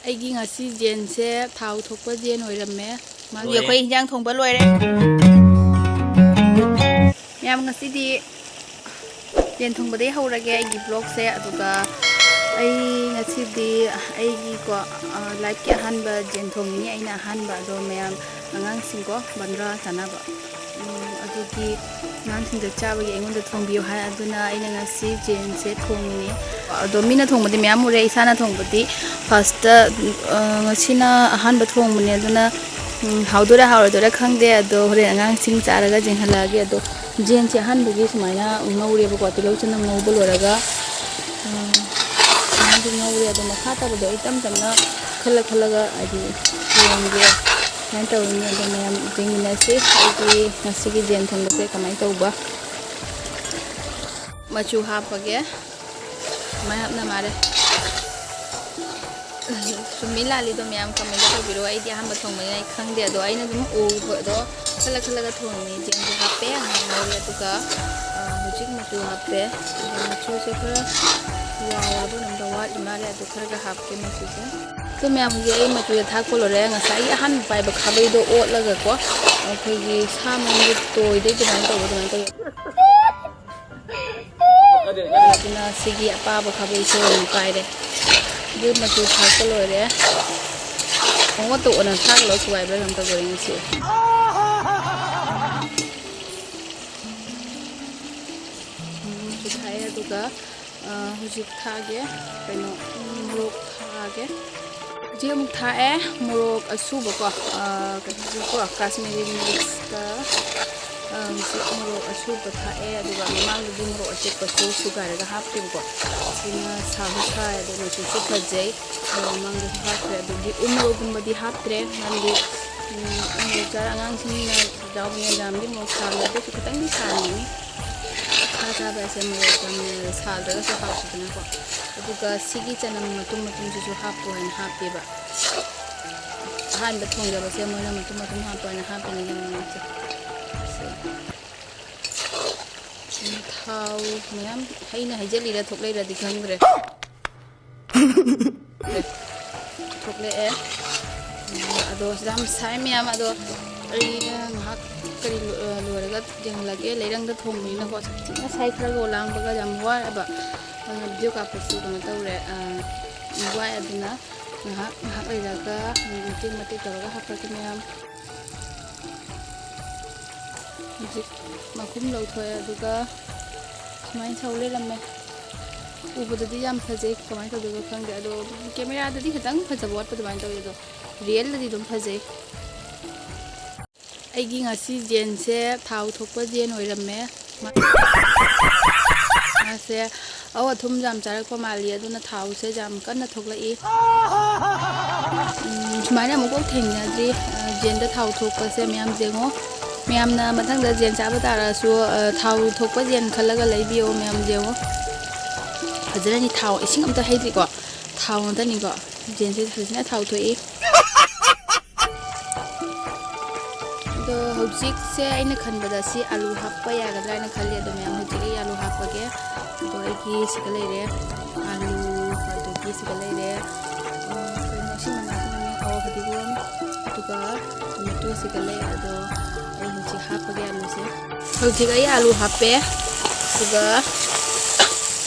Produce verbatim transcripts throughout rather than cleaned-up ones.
ꯑꯩꯒꯤ ꯉꯁꯤ ꯖꯦꯟꯁꯦ ꯊꯥꯎ ꯊꯣꯛꯄ ꯖꯦꯟ ꯑꯣꯏꯔꯝꯃꯦ꯫ ꯃꯥꯒꯤ ꯂꯣꯏꯔꯦ꯫ ꯑꯩꯈꯣꯏ ꯏꯟꯖꯥꯡ ꯊꯣꯡꯕ ꯂꯣꯏꯔꯦ꯫ ꯃꯌꯥꯝ, ꯉꯁꯤꯗꯤ ꯌꯦꯟ ꯊꯣꯡꯕꯗꯒꯤ ꯍꯧꯔꯒꯦ ꯑꯩꯒꯤ vlogꯁꯦ꯫ ꯑꯗꯨꯒ ꯑꯩ ꯉꯁꯤꯗꯤ ꯑꯩꯒꯤꯀꯣ, ꯑ, lifeꯀꯤ ꯑꯍꯥꯟꯕ ꯖꯦꯟ ꯊꯣꯡꯉꯤꯅꯤ ꯑꯩꯅ ꯑꯍꯥꯟꯕ꯫ ꯑꯗꯣ ꯃꯌꯥꯝ, ꯑꯉꯥꯡꯁꯤꯡꯀꯣ, ꯕꯟꯗ꯭ꯔꯥ ꯆꯥꯅꯕ, ꯎꯝ, ꯑꯗꯨꯒꯤ ꯑꯉꯥꯡꯁꯤꯡꯗ ꯆꯥꯕꯒꯤ ꯑꯩꯉꯣꯟꯗ ꯊꯣꯡꯕꯤꯌꯨ ꯍꯥꯏ꯫ ꯑꯗꯨꯅ ꯑꯩꯅ ꯉꯁꯤ ꯖꯦꯟꯁꯦ ꯊꯣꯡꯉꯤꯅꯤ꯫ ꯑꯗꯣ ꯃꯤꯅ ꯊꯣꯡꯕꯗꯤ ꯃꯌꯥꯝ ꯎꯔꯦ, ꯏꯁꯥꯅ ꯊꯣꯡꯕꯗꯤ firstꯇ, ꯑ, ꯉꯁꯤꯅ ꯑꯍꯥꯟꯕ ꯊꯣꯡꯕꯅꯦ꯫ ꯑꯗꯨꯅ, ꯎꯝ, ꯍꯥꯎꯗꯣꯏꯔꯥ ꯍꯥꯎꯔꯣꯏꯗꯣꯏꯔꯥ ꯈꯪꯗꯦ꯫ ꯑꯗꯣ ꯍꯣꯔꯦꯟ ꯑꯉꯥꯡꯁꯤꯡ ꯆꯥꯔꯒ ꯌꯦꯡꯍꯜꯂꯛꯑꯒꯦ꯫ ꯑꯗꯣ ꯖꯦꯟꯁꯦ ꯑꯍꯥꯟꯕꯒꯤ ꯁꯨꯃꯥꯏꯅ ꯉꯧꯔꯦꯕꯀꯣ, ꯇꯤꯜꯍꯧ ꯆꯅꯝ ꯉꯧꯕ ꯂꯣꯏꯔꯒ, ꯎꯝ, ꯁꯨꯃꯥꯏꯅꯗꯤ ꯉꯧꯔꯦ꯫ ꯑꯗꯣ ꯃꯈꯥ ꯇꯥꯕꯗꯣ ꯑꯩ ꯇꯞ ꯇꯞꯅ ꯈꯜꯂ ꯈꯜꯂꯒ ꯍꯥꯏꯗꯤ ꯌꯦꯡꯒꯦ꯫ ꯁꯨꯃꯥꯏꯅ ꯇꯧꯔꯤꯅꯤ꯫ ꯑꯗꯣ ꯃꯌꯥꯝ ꯌꯦꯡꯃꯤꯟꯅꯁꯤ ꯑꯩꯒꯤ ꯉꯁꯤꯒꯤ ꯖꯦꯟ ꯊꯣꯡꯕꯁꯦ ꯀꯃꯥꯏꯅ ꯇꯧꯕ꯫ ꯃꯆꯨ ꯍꯥꯞꯄꯒꯦ꯫ ꯁꯨꯃꯥꯏꯅ ꯍꯥꯞꯅ ꯃꯥꯜꯂꯦ꯫ ꯆꯨꯝꯃꯤ ꯂꯥꯜꯂꯤꯗꯣ ꯃꯌꯥꯝ comment ꯇꯧꯕꯤꯔꯣ꯫ ꯑꯩꯗꯤ ꯑꯍꯥꯟꯕ ꯊꯣꯡꯕꯅꯤꯅ ꯑꯩ ꯈꯪꯗꯦ꯫ ꯑꯗꯣ ꯑꯩꯅ ꯑꯗꯨꯝ ꯎꯕꯗꯣ ꯈꯜꯂ ꯈꯜꯂꯒ ꯊꯣꯡꯉꯤꯅꯤ꯫ ꯖꯦꯟꯁꯨ ꯍꯥꯞꯄꯦ, ꯉꯥꯏꯍꯥꯛ ꯉꯧꯔꯦ꯫ ꯑꯗꯨꯒ, ꯑ, ꯍꯧꯖꯤꯛ ꯃꯆꯨ ꯍꯥꯞꯄꯦ꯫ ꯑꯗꯣ ꯃꯆꯨꯁꯦ ꯈꯔ ꯌꯥꯎꯔꯕ ꯀꯩꯅꯣꯝꯇ ꯋꯥꯠꯂꯤ ꯃꯥꯜꯂꯦ꯫ ꯑꯗꯨ ꯈꯔꯒ ꯍꯥꯞꯀꯦ ꯃꯆꯨꯁꯦ꯫ ꯑꯗꯣ ꯃꯌꯥꯝ, ꯍꯧꯖꯤꯛ ꯑꯩ ꯃꯆꯨꯁꯦ ꯊꯥꯛꯄ ꯂꯣꯏꯔꯦ꯫ ꯉꯁꯥꯏꯒꯤ ꯑꯍꯥꯟꯕ ꯄꯥꯏꯕ ꯈꯥꯕꯩꯗꯣ ꯑꯣꯠꯂꯒꯀꯣ, ꯑꯩꯈꯣꯏꯒꯤ ꯁꯥ ꯃꯔꯨꯝꯒꯤ ꯇꯣꯏꯗꯩ ꯑꯗꯨꯃꯥꯏꯅ ꯇꯧꯕ ꯑꯗꯨꯃꯥꯏꯅ ꯇꯧꯋꯦ꯫ ꯑꯗꯨꯅ ꯁꯤꯒꯤ ꯑꯄꯥꯕ ꯈꯥꯕꯩꯁꯦ ꯑꯣꯏꯅ ꯄꯥꯏꯔꯦ꯫ ꯑꯗꯨ ꯃꯆꯨ ꯊꯥꯛꯄ ꯂꯣꯏꯔꯦ꯫ ꯃꯉꯣꯟꯗ ꯑꯣꯏꯅ ꯊꯥꯛꯂꯣ ꯁꯨꯒꯥꯏꯕ꯭ꯔꯥ ꯀꯩꯅꯣꯝ ꯇꯧꯗꯣꯔꯦ ꯉꯁꯤ꯫ ꯃꯆꯨ ꯊꯥꯛꯑꯦ꯫ ꯑꯗꯨꯒ, ꯑ, ꯍꯧꯖꯤꯛ ꯊꯥꯛꯑꯒꯦ ꯀꯩꯅꯣ, ꯎꯝ, ꯃꯣꯔꯣꯛ ꯊꯥꯛꯑꯒꯦ꯫ ꯍꯧꯖꯤꯛ ꯑꯃꯨꯛ ꯊꯥꯛꯑꯦ ꯃꯣꯔꯣꯛ ꯑꯁꯨꯕꯀꯣ, ꯑ, ꯀꯩꯅꯣꯁꯦꯀꯣ, ꯀꯥꯁꯃꯤꯔꯤ ꯃꯤꯔꯆꯀ, ꯑ, ꯍꯧꯖꯤꯛ ꯃꯣꯔꯣꯛ ꯑꯁꯨꯕ ꯊꯥꯛꯑꯦ꯫ ꯑꯗꯨꯒ ꯃꯃꯥꯡꯗꯗꯤ ꯃꯣꯔꯣꯛ ꯑꯇꯦꯛꯄꯁꯨ ꯁꯨꯒꯥꯏꯔꯒ ꯍꯥꯞꯄꯦꯕꯀꯣ꯫ ꯁꯤꯅ ꯁꯥꯁꯨ ꯁꯥꯏ, ꯑꯗꯨꯒ ꯃꯆꯨꯁꯨ ꯐꯖꯩ꯫ ꯑꯗꯨꯒ ꯃꯃꯥꯡꯗꯁꯨ ꯍꯥꯞꯈ꯭ꯔꯦ꯫ ꯑꯗꯨꯗꯤ ꯎ ꯃꯣꯔꯣꯛꯀꯨꯝꯕꯗꯤ ꯍꯥꯞꯇ꯭ꯔꯦ, ꯃꯔꯝꯗꯤ, ꯎꯝ, ꯎ ꯃꯣꯔꯣꯛ ꯆꯥꯔ ꯑꯉꯥꯡꯁꯤꯡꯅ ꯌꯥꯎꯕꯅꯤꯅ ꯌꯥꯝꯗꯤ ꯃꯣꯔꯣꯛ ꯁꯥꯕꯅꯤ, ꯑꯗꯨꯁꯨ ꯈꯤꯇꯪꯗꯤ ꯁꯥꯍꯟꯒꯅꯤ꯫ ꯁꯥ ꯆꯥꯕ ꯍꯥꯏꯁꯦ ꯃꯣꯔꯣꯛ ꯌꯥꯝꯅ ꯁꯥꯗ꯭ꯔꯒꯁꯨ ꯍꯥꯎꯇꯦꯗꯅꯀꯣ꯫ ꯑꯗꯨꯒ ꯁꯤꯒꯤ ꯆꯅꯝ ꯃꯇꯨꯝ ꯃꯇꯨꯝꯁꯤꯁꯨ ꯍꯥꯞꯄꯣ ꯍꯥꯏꯅ ꯍꯥꯞꯄꯦꯕ꯫ ꯑꯍꯥꯟꯕ ꯊꯣꯡꯖꯕꯁꯦ ꯃꯣꯏꯅ ꯃꯇꯨꯝ ꯃꯇꯨꯝ ꯍꯥꯞꯄꯣ ꯍꯥꯏꯅ ꯍꯥꯞꯄꯤꯅꯦ꯫ ꯌꯦꯡꯉꯣ ꯁꯦ꯫ ꯁꯦ꯫ ꯊꯥꯎ ꯃꯌꯥꯝ ꯑꯩꯅ ꯍꯩꯖꯜꯂꯤꯔ ꯊꯣꯛꯂꯛꯏꯔꯗꯤ ꯈꯪꯗ꯭ꯔꯦ꯫ ꯂꯩꯔꯛꯑꯦ꯫ ꯑꯗꯣ ꯁꯤꯗ ꯌꯥꯝ ꯁꯥꯏ ꯃꯌꯥꯝ꯫ ꯑꯗꯣ ꯑꯩ ꯉꯥꯏꯍꯥꯛ ꯀꯔꯤ ꯂꯣ-, ꯂꯣꯏꯔꯒ ꯌꯦꯡꯍꯜꯂꯒꯦ꯫ ꯂꯩꯔꯪꯗ ꯊꯣꯡꯕꯅꯤꯅꯀꯣ ꯉꯁꯥꯏ ꯈꯔꯒ ꯂꯥꯡꯕꯒ ꯌꯥꯝ ꯋꯥꯏꯑꯦꯕ꯫ ꯑꯗꯨꯅ ꯚꯤꯗꯤꯑꯣ ꯀꯥꯞꯄꯁꯨ ꯀꯩꯅꯣ ꯇꯧꯔꯦ, ꯑ, ꯋꯥꯏ꯫ ꯑꯗꯨꯅ ꯉꯥꯏꯍꯥꯛ, ꯉꯥꯏꯍꯥꯛ ꯂꯩꯔꯒ ꯃꯇꯦꯛ ꯃꯇꯦꯛ ꯇꯧꯔꯒ ꯍꯥꯞꯄꯛꯀꯦ ꯃꯌꯥꯝ꯫ ꯍꯧꯖꯤꯛ ꯃꯈꯨꯝ ꯂꯧꯊꯣꯛꯑꯦ, ꯑꯗꯨꯒ ꯁꯨꯃꯥꯏꯅ ꯁꯧ ꯂꯩꯔꯝꯃꯦ꯫ ꯎꯕꯗꯗꯤ ꯌꯥꯝ ꯐꯖꯩ, ꯀꯃꯥꯏꯅ ꯇꯧꯗꯣꯏꯅꯣ ꯈꯪꯗꯦ꯫ ꯑꯗꯣ ꯀꯦꯃꯦꯔꯥꯗꯗꯤ ꯈꯤꯇꯪ ꯐꯖꯕ ꯋꯥꯠꯄ ꯑꯗꯨꯃꯥꯏꯅ ꯇꯧꯋꯤ, ꯑꯗꯣ ꯔꯤꯌꯦꯜꯗꯗꯤ ꯑꯗꯨꯝ ꯐꯖꯩ꯫ ꯑꯩꯒꯤ ꯉꯁꯤ ꯖꯦꯟꯁꯦ ꯊꯥꯎ ꯊꯣꯛꯄ ꯖꯦꯟ ꯑꯣꯏꯔꯝꯃꯦ꯫ ꯃꯥꯁꯦ ꯑꯧ ꯑꯊꯨꯝ ꯌꯥꯝ ꯆꯥꯔꯛꯄ ꯃꯥꯜꯂꯤ, ꯑꯗꯨꯅ ꯊꯥꯎꯁꯦ ꯌꯥꯝ ꯀꯟꯅ ꯊꯣꯛꯂꯛꯏ꯫ ꯎꯝ, ꯁꯨꯃꯥꯏꯅ ꯑꯃꯨꯛꯐꯥꯎ ꯊꯦꯡꯅꯗ꯭ꯔꯤ꯫ ꯑ, ꯖꯦꯟꯗ ꯊꯥꯎ ꯊꯣꯛꯄꯁꯦ ꯃꯌꯥꯝ ꯌꯦꯡꯉꯣ꯫ ꯃꯌꯥꯝꯅ ꯃꯊꯪꯗ ꯖꯦꯟ ꯆꯥꯕ ꯇꯥꯔꯁꯨ, ꯑ, ꯊꯥꯎ ꯊꯣꯛꯄ ꯖꯦꯟ ꯈꯜꯂꯒ ꯂꯩꯕꯤꯌꯣ꯫ ꯃꯌꯥꯝ ꯌꯦꯡꯉꯣ, ꯐꯖꯔꯅꯤ꯫ ꯊꯥꯎ, ꯏꯁꯤꯡ ꯑꯝꯇ ꯍꯩꯗ꯭ꯔꯤꯀꯣ, ꯊꯥꯎ ꯉꯥꯛꯇꯅꯤꯀꯣ꯫ ꯖꯦꯟꯁꯦ ꯐꯖꯅ ꯊꯥꯎ ꯊꯣꯛꯏ꯫ ꯑꯗꯣ ꯍꯧꯖꯤꯛꯁꯦ ꯑꯩꯅ ꯈꯟꯕꯗ ꯁꯤ ꯑꯂꯨ ꯍꯥꯞꯄ ꯌꯥꯒꯗ꯭ꯔꯥ ꯍꯥꯏꯅ ꯈꯜꯂꯤ꯫ ꯑꯗꯣ ꯃꯌꯥꯝ, ꯍꯧꯖꯤꯛ ꯑꯩ ꯑꯂꯨ ꯍꯥꯞꯄꯒꯦ꯫ ꯑꯗꯣ ꯑꯩꯒꯤ ꯁꯤꯗ ꯂꯩꯔꯦ ꯑꯂꯨ, ꯑꯗꯒꯤ ꯁꯤꯗ ꯂꯩꯔꯦ, ꯎꯝ, ꯀꯩꯅꯣ ꯁꯤ ꯃꯅꯥꯁꯤ ꯃꯃꯤꯡ? ꯑꯣ, ꯐꯗꯤꯒꯣꯝ, ꯑꯗꯨꯒ ꯇꯣꯃꯦꯇꯣ ꯁꯤꯗ ꯂꯩ꯫ ꯑꯗꯣ ꯑꯩ ꯍꯧꯖꯤꯛ ꯍꯥꯞꯄꯒꯦ ꯑꯂꯨꯁꯦ꯫ ꯍꯧꯖꯤꯛ ꯑꯩ ꯑꯂꯨ ꯍꯥꯞꯄꯦ, ꯑꯗꯨꯒ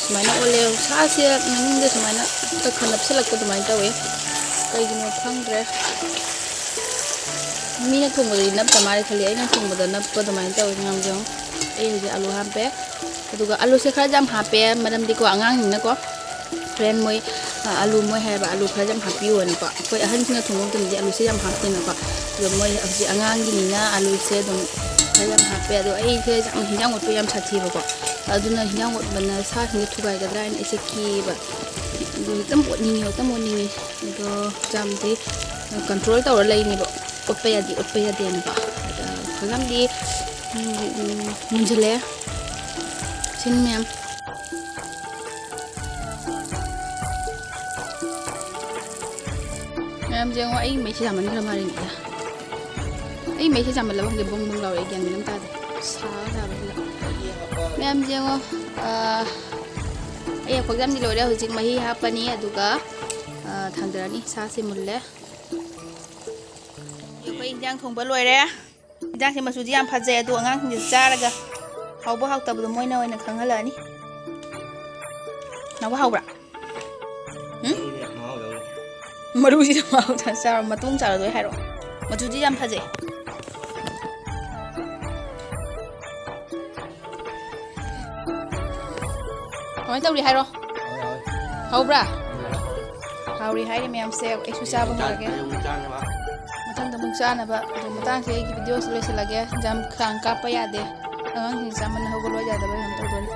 ꯁꯨꯃꯥꯏꯅ ꯑꯣꯜꯂꯦ꯫ ꯁꯥꯁꯦ ꯃꯅꯤꯡꯗ ꯁꯨꯃꯥꯏꯅ ꯈꯔ ꯈꯔ ꯅꯞꯁꯤꯜꯂꯛꯄ ꯑꯗꯨꯃꯥꯏꯅ ꯇꯧꯋꯦ, ꯀꯩꯒꯤꯅꯣ ꯈꯪꯗ꯭ꯔꯦ꯫ ꯃꯤꯅ ꯊꯣꯡꯕꯗꯗꯤ ꯅꯞꯇ ꯃꯥꯜꯂꯦ ꯈꯜꯂꯤ, ꯑꯩꯅ ꯊꯣꯡꯕꯗ ꯅꯞꯄ ꯑꯗꯨꯃꯥꯏꯅ ꯇꯧꯋꯦ ꯃꯌꯥꯝꯁꯦ꯫ ꯑꯩ ꯍꯧꯖꯤꯛ ꯑꯂꯨ ꯍꯥꯞꯄꯦ, ꯑꯗꯨꯒ ꯑꯂꯨꯁꯦ ꯈꯔ ꯌꯥꯝ ꯍꯥꯞꯄꯦ, ꯃꯔꯝꯗꯤꯀꯣ ꯑꯉꯥꯡꯅꯤꯅꯀꯣ꯫ ꯍꯣꯔꯦꯟ ꯃꯣꯏ, ꯑ, ꯑꯂꯨ ꯃꯣꯏ ꯍꯥꯏꯌꯦꯕ, "ꯑꯂꯨ ꯈꯔ ꯌꯥꯝ ꯍꯥꯞꯄꯤꯌꯣꯅꯀꯣ"꯫ ꯑꯩꯈꯣꯏ ꯑꯍꯟꯁꯤꯡꯅ ꯊꯣꯡꯕ ꯃꯇꯝꯗꯗꯤ ꯑꯂꯨꯁꯦ ꯌꯥꯝ ꯍꯥꯞꯇꯦꯅꯀꯣ꯫ ꯑꯗꯣ ꯃꯣꯏ ꯍꯧꯖꯤꯛ ꯑꯉꯥꯡꯒꯤꯅꯤꯅ ꯑꯂꯨꯁꯦ ꯑꯗꯨꯝ ꯈꯔ ꯌꯥꯝ ꯍꯥꯞꯄꯦ꯫ ꯑꯗꯣ ꯑꯩꯁꯦ ꯌꯥꯝ ꯍꯤꯟꯖꯥꯡ ꯑꯣꯠꯄ ꯌꯥꯝ ꯁꯥꯊꯤꯕꯀꯣ꯫ ꯑꯗꯨꯅ ꯍꯤꯟꯖꯥꯡ ꯑꯣꯠꯄꯅ ꯁꯥꯁꯤꯡꯁꯦ ꯊꯨꯒꯥꯏꯒꯗ꯭ꯔꯥ ꯍꯥꯏꯅ ꯑꯩꯁꯦ ꯀꯤꯌꯦꯕ꯫ ꯑꯗꯨ ꯍꯦꯛꯇ ꯑꯣꯠꯅꯤꯡꯉꯦ, ꯍꯦꯛꯇ ꯑꯣꯠꯅꯤꯡꯉꯦ꯫ ꯑꯗꯣ ꯌꯥꯝꯗꯤ ꯀꯟꯇ꯭ꯔꯣꯜ ꯇꯧꯔ ꯂꯩꯅꯦꯕ꯫ ꯑꯣꯠꯄ ꯌꯥꯗꯦ, ꯑꯣꯠꯄ ꯌꯥꯗꯦꯅꯀꯣ꯫ ꯑꯗ ꯐꯖꯅꯗꯤ, ꯎꯝ, ꯎꯝ, ꯃꯨꯟꯁꯤꯜꯂꯛꯑꯦ꯫ ꯁꯤꯅꯤ ꯃꯌꯥꯝ꯫ ꯃꯌꯥꯝꯁꯦ ꯌꯦꯡꯉꯣ, ꯑꯩ ꯃꯩꯁꯦ ꯌꯥꯝꯃꯟꯈ꯭ꯔ ꯃꯥꯜꯂꯦꯅꯦ꯫ ꯑꯩ ꯃꯩꯁꯦ ꯆꯥꯝꯃꯜꯂꯕ ꯈꯪꯗꯦ, ꯕꯣꯡ ꯕꯣꯡ ꯂꯥꯎꯔꯛꯑꯦ, ꯒ꯭ꯌꯥꯟ ꯃꯦꯟ ꯑꯃ ꯇꯥꯗꯦ꯫ ꯁꯥꯒ ꯁꯥꯕꯁꯤꯗ꯫ ꯃꯌꯥꯝꯁꯦ ꯌꯦꯡꯉꯣ, ꯑꯥ, ꯑꯩ ꯄ꯭ꯔꯣꯒ꯭ꯔꯥꯝꯗꯤ ꯂꯣꯏꯔꯦ꯫ ꯍꯧꯖꯤꯛ ꯃꯍꯤ ꯍꯥꯞꯄꯅꯤ, ꯑꯗꯨꯒ, ꯑꯥ, ꯊꯥꯡꯗꯔꯅꯤ꯫ ꯁꯥꯁꯦ ꯃꯨꯜꯂꯦ꯫ ꯑꯩꯈꯣꯏ ꯏꯟꯖꯥꯡ ꯊꯣꯡꯕ ꯂꯣꯏꯔꯦ꯫ ꯏꯟꯖꯥꯡꯁꯦ ꯃꯆꯨꯗꯤ ꯌꯥꯝ ꯐꯖꯩ, ꯑꯗꯣ ꯑꯉꯥꯡꯁꯤꯡꯁꯦ ꯆꯥꯔꯒ ꯍꯥꯎꯕ ꯍꯥꯎꯇꯕꯗꯣ ꯃꯣꯏꯅ ꯑꯣꯏꯅ ꯈꯪꯍꯜꯂꯛꯑꯅꯤ꯫ ꯍꯥꯎꯕ ꯍꯥꯎꯕ꯭ꯔꯥ? ꯎꯝ? ꯃꯔꯨꯁꯤꯗ ꯃꯍꯥꯎ ꯆꯥꯔꯣ, ꯃꯇꯣꯡ ꯆꯥꯔꯣ ꯂꯣꯏ ꯍꯥꯏꯔꯛꯑꯣ꯫ ꯃꯆꯨꯗꯤ ꯌꯥꯝ ꯐꯖꯩ꯫ ꯀꯃꯥꯏꯅ ꯇꯧꯔꯤ ꯍꯥꯏꯔꯣ? ꯍꯥꯎꯕ꯭ꯔꯥ? ꯍꯥꯎꯔꯤ ꯍꯥꯏꯔꯤ ꯃꯌꯥꯝꯁꯦ꯫ ꯑꯩꯁꯨ ꯆꯥꯕ ꯍꯧꯔꯒꯦ꯫ ꯃꯊꯪꯗ ꯑꯃꯨꯛ ꯆꯥꯅꯕ꯫ ꯑꯗꯣ ꯃꯇꯥꯡꯁꯦ ꯑꯩꯒꯤ ꯚꯤꯗꯤꯑꯣꯁꯦ ꯂꯣꯏꯁꯤꯜꯂꯒꯦ꯫ ꯌꯥꯝ ꯈꯥꯡ ꯀꯥꯞꯄ ꯌꯥꯗꯦ꯫ ꯑꯉꯥꯡꯁꯤꯡ ꯆꯥꯃꯟ ꯍꯧꯒꯠꯂꯣ ꯌꯥꯗꯕ ꯌꯥꯝ ꯇꯧꯗꯣꯔꯤ꯫